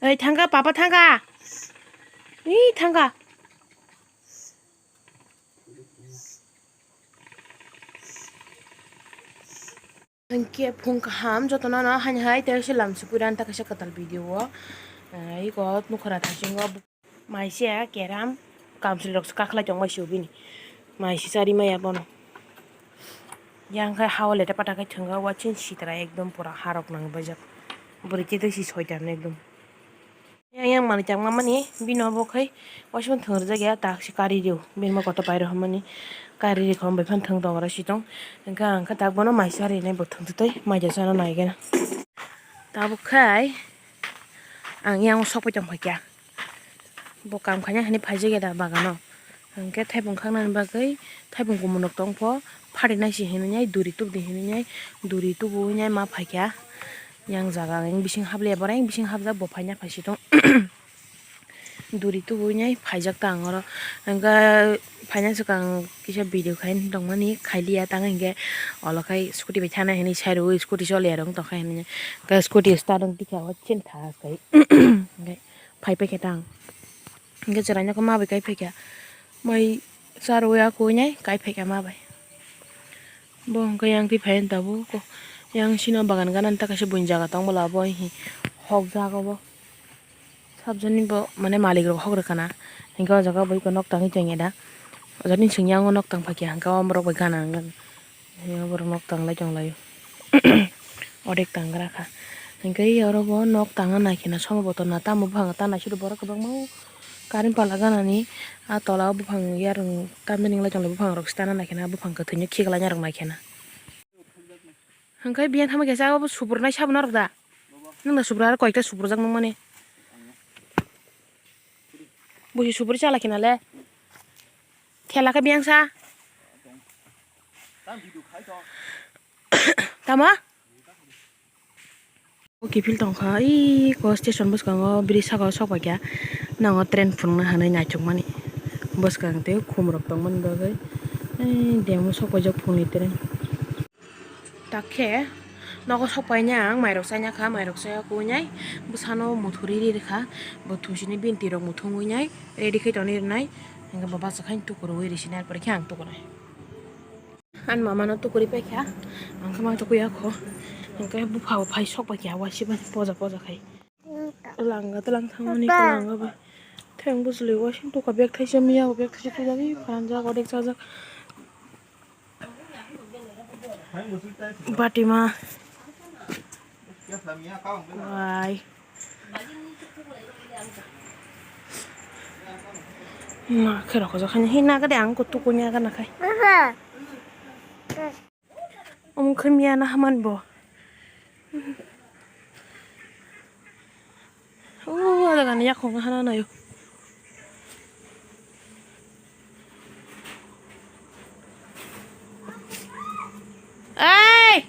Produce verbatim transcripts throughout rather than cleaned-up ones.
Oi, thangka, papa thangka. Ih, thangka. Hwnkhe phung kaham jotono no hani hai tei se lam sukui rani ta kaisa kwtal video o. Eh, iko nukhara thasingo maise keram kamchwlwi rok se kakhlai tongma sio bini. Maise chari maya bono. Yang khai hao lete pata khai thwngkha watching sitra ekdom pura harok nang baijak. Bwrwi tei tei si soitan ekdom. Yang yang manwi changma mani bini obo khai waisa thwng rwjak ya tak se kari rw bini ma kotor pai rw hwnmani kari rw khom bai phano thwng tong oro si tong hwnkhe ang khe tak bono maisa rinai bo thwng twi twi maida chana nai gana tabuk khai ang yang sok pai tong phaikha bo kam khaina hinwi phaijak ya da bagano. Hwnkhe thaipung khangnani bagwi thaipung kumunok tongpho, pharinai se hinwi duri tubudi hinwi duri tubuwi ma phaikha. Yang jaga ang bising habliya, borok yang bising habjak, bo phaina phaisitong. Duri tubuwi phaijak ta ang oro. Hwnkhe phaina swkang kisa video khaina tongmani, khailiya tang hinkhe olo khai scooty bai thana hinwi sai rwui scooty choliya rwng tongkha hinwi. Hwnkhe scooty start wng tikha o chini tha kai. Hwnkhe phai paikha tang. Hwnkhe chwraino khe ma bai kai phaikha. Mai charwi a kuinai kai phaikha ma bai. Bo hwnkhe yang twi phai tabuk. Yang sino bagan gana ta kaisa buini jaga tong bwla bo hi hokjak obo. Sabjani bo mane malik rok hok rwkha na. Hwnkhe o jaga bo iko nok tangwi tongya da. O jaga ni sengya o nok tang phaikha hwnkhe o borok bai gana wngkha. Hwnwi borok nok tanglai tonglaio. Odek tangra kha. Hwnkhe oro bo nok tangna nai kheno sombhoboto na tamo buphang ta naisiro borok kwbangma o. Current pala ganani a tola o buphang yarwng tamni wngla tongo buphang rok stana nai kheno buphang kwthwino khiklai narwk nai kheno. Hwnkhe biyang thangma khe cha obo subrunai sabo norok da? Nwng da subra aro koita subrujak nungmani. Busi subri chala khina le. Thela khe biyang sa. Tamo? O kiphil tongkha, iko station bwskango bridge saka o sok paikha. Nango train phunukna hinwi naitukmani. Bwskang tei khumrok tongmani bagwi. Ei demo sok paijak phungni train. Takhe nogo sok paina ang mairok chaina kha, mairok chaya kuinai bwsano muthuri ri rikha. Bo thumsini binti rok muthungwi nai ready khai tonwi rwnai. Hwnkhe bo bachakhaino tukurwi risinai, ar pore khe ang tukunai. Ani mama no tukuri paikha, ang khe ma tukuya kho, hwnkhe bupha bo phai sok paikha, waisa bai poja poja khai. Twlanga twlang thangmani twlanga bai. Theng bujli waisa tuka bag thaisa miya bo bag thaisa tujagwi phanjak odek chajak. Batima. Wai. Ma khe rok jokha ni hina gade ang kutuk kunya gana khai. Omo khe miya na haman bo. O jaga ni yakhong hana nayo. Ei!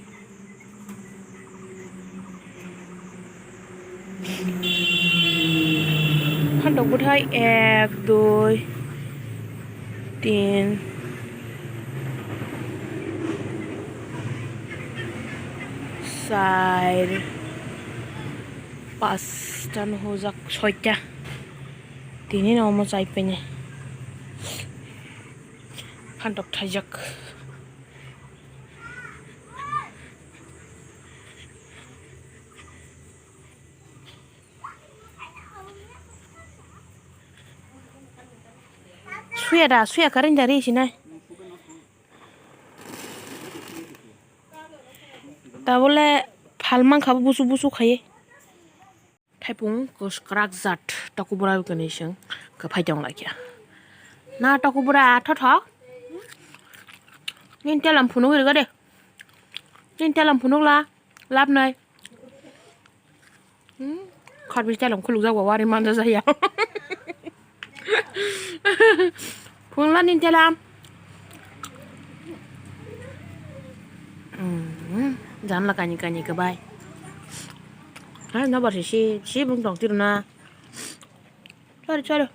Phantok bwthai ek, dui, tin, char, pasta no hojak, soita. Tini no omo chai painai. Phantok thaijak. Suya da, suya karin da ri sinai. Tabole phalmang kha bo busu busu khaye. Thaipung kwchwrak jat tokubura bai kwnwi chwng kwphai tong lai kha. Na tokubura thotho. Nini telam phunugwi rwgade. Nini telam phunukla. Labnai. Hmm. Khorbi telam khulukjak bo wari manja jaya. Phunukla nini telam. Hmm, janla kani kani kwbai. Hai, nobar si, si, si bung tong tiro na. Sorry, sorry.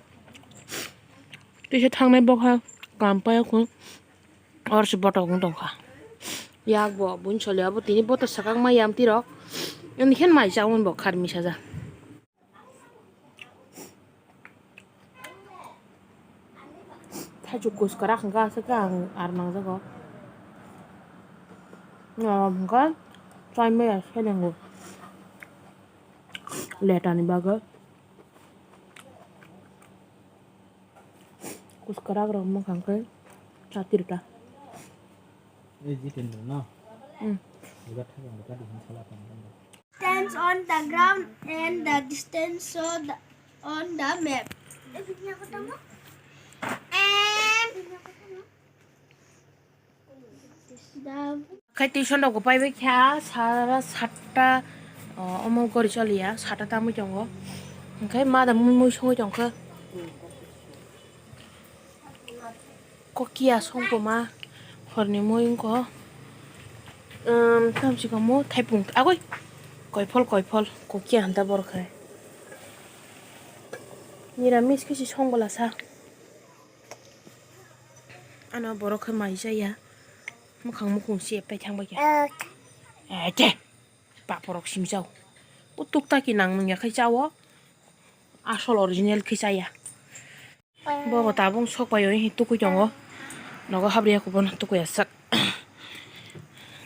Tisa thangnai bokha, kampaya khun. Or si botok wng tongkha. Yak bo, bun soli abo tini botok sakang ma yam tirok. Ani khen mai chawon bo khar misa ja. Chukus kwrak hwnkhe aswk khe ang ar nangjago. Norok hwnkhe chai maya selengo letani bagwi. Kus kwrak rok mwkhang khe chatirta. Ei Jitendra no? Hmm. Stands on the ground and the distance shown on the map. Khai tuition rok bo paibai kha sara satta, o, omo gori choliya satta tamwi tongo. Hwnkhe ma da mui mui songwi tongkha. Kokiya songkoma horni mui wngkha. Umm, tamsi komo thaipung agoi. Koiphol, koiphol, kokiya hanta borok hai. Niramis khe si songwlasa. Ano borok khe mai chaya. Mwkhang mukhung si epai thangbai kha. Eh, te. Paporok simi chao. O tukta ki nang nung ya khai chao. Asol original khe chaya. Bobo tabung sok pai oi tukui tongo. Nogo habri ya kubun tukui asak.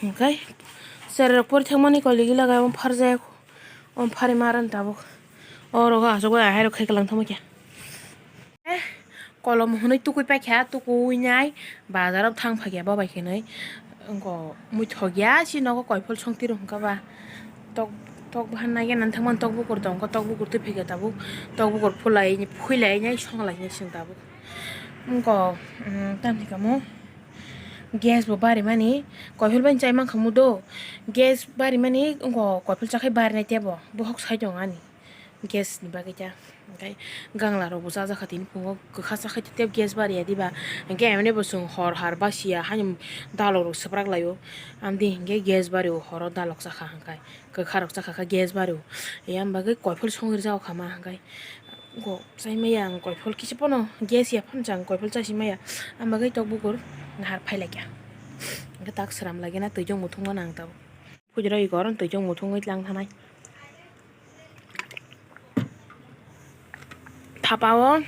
Hwnkhe cherai rok pori thangmani koi ligi lagai omo pharjak. Omo phari ma rwni tabuk. O rogo asugwi ahai rok khai kwlang thangma khe. Eh, kolom hwnwi tukui paikha, tukui nai bazar o thang phaikha bo bai khe nai. Wngkha muithok ya si nogo koiphol songtwi rw hwnkha ba. Tok, tok bahan nai gana thangmani tok bukur tongkha, tok bukur twi phaikha tabuk. Tok bukur phulai, phulai nai songlainai chwng tabuk. Wngkha, um, tamni kamo gas bo barimani, koiphol bai chai mankha mudo. Gas barimani wngkha koiphol chakhai barinai tebo, bohok sai tongo ani. Gas ni bagwi ta. Hwnkhe gangla rok bo chajakha tini phungo kwkha chakhai tei gas bari ya diba. Hwnkhe emoni bo chwng hor har basiya hani dalok rok swprak laio. Amtwi hwnkhe gas bari o horo dalok chakha hwnkhe kwkha rok chakha khe gas bari o. Yang bagwi koiphol songwi rwjak kha ma hwnkhe. Go chai maya ang koiphol kisa phano gas ya phano chang koiphol chasi maya. Ang bagwi tok bukur nahar phai laikha. Hwnkhe tak sram lagina twi jong muthungma nang tabuk. Pujira igor twi jong muthungwi tlang thanai. Thapa o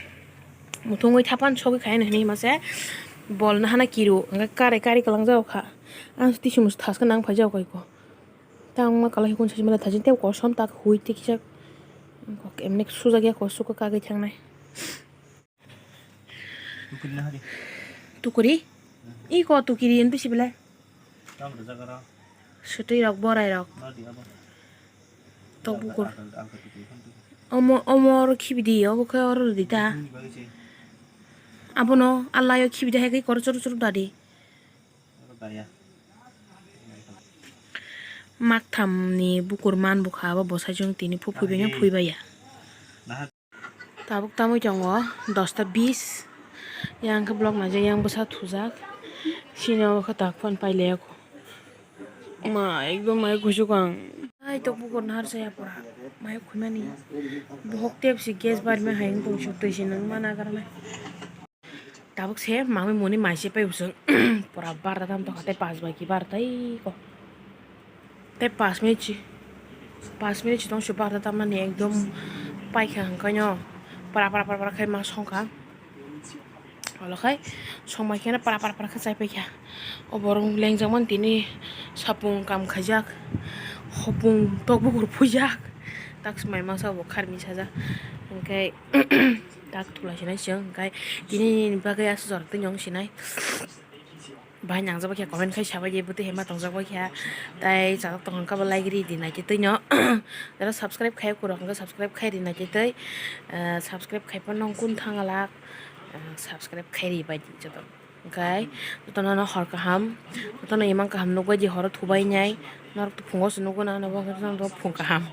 muthungwi thapan sogwi khai hinwi mase bol nahana kiru hwnkhe kari kari kwlangjak kha. Ang tisi musu thaskhe nang phaijak kha iko. Tangma kwlai hikun sachimala thajin tei kosom tak hui tei kisa emni sujak ya kosuk kagwi thangnai. Tukuri na hari. Tukuri? Hmm. Iko tukiri yen bisi belai. Tam rwjak aro. Sutwi rok, borai rok. Nadi abo. Tok bukur. Agak, agak, agak tukuri kan tukuri. Omo, omo oro khibi di, obo khe oro rwdi ta. Bini bagwi se. Abono alayo khibi di hai khe kor churu churu dadi. Oro daya. Makthamni bukur man bukha abo bwsai chwng tini phu phuibaino phuibaiya. Tabuk tamwi tongo dosta bis. Yang khe block naijak, yang bwsa thujak. Chini o khe tak phone pailai o. Ma ekdom mai kuchuk ang. Ai tok bukur nahar saya pura. Mai khumani. Bohok tep si gas barma hai wng tong si twi si nang ma nagar nai. Tabuk se mami muni mai se pai usung. Pura barda tam tokha tei pas bai ki bar tai ko. Tei pas minute si, pas minute si tong si barda tam nani ekdom paikha hwnkhe no para para para para khai ma songkha. Olo khai songmai kheno para para para khe chai paikha. O borok lengjak mani tini sapung kam khaijak, hopung tok bukur phujak, tak swmai masa bo kharmi sajak. Hwnkhe tak thulai sinai chwng hwnkhe tini bagwi aswk jora twi nw sinai. Bahai nangjak bai kha comment khai sabai di bwtwi hai ma tongjak bai kha. Tai chajak tong kha bo like ri di naitwi twi no. Jara subscribe khai kwrwk hwnkhe subscribe khai ri naitwi twi. Ah, subscribe khai phano nong kun thang lak. Ah, subscribe khai ri bai di joto. Hwnkhe jotono no hor kaham. Jotono imang kaham nukbai di horo thubai nai. Norok to phungo se nukgo na, nabo phung kaham.